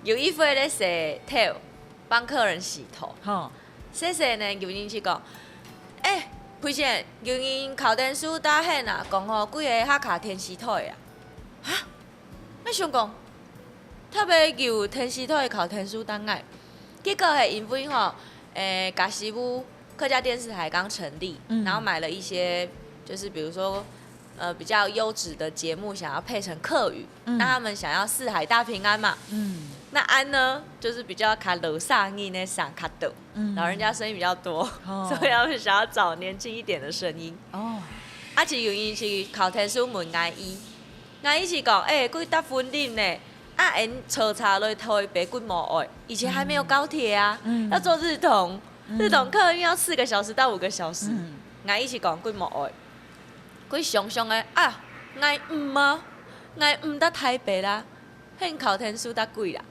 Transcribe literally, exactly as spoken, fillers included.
有一回咧洗頭，幫客人洗頭，吼，洗洗呢，有人就講，欸，佩仙，有人敲電視打喊啊，講吼，幾个客家電視台啊。哈？𠊎想講，特別有電視台敲電視打𠊎，結果係因為吼，欸，家私屋客家電視台剛成立，嗯然後買了一些，就是比如說，呃，比較優質的節目，想要配成客語，嗯那他們想要四海大平安嘛，嗯那恁呢，就是比較較老少人个聲較多，嗯老人家聲音比較多，哦所以他們想要找年輕一點的聲音。哦，啊，就有人去敲電視問𠊎姨，𠊎姨就講，欸，幾搭分離呢，啊，𠊎坐車來台北幾無愛，以前還沒有高鐵啊，嗯要坐日統，日統客運要四個小時到五個小時，嗯𠊎姨就講幾無愛，幾想想个啊，𠊎毋啊，𠊎毋搭台北啦，喊敲電視打幾啦。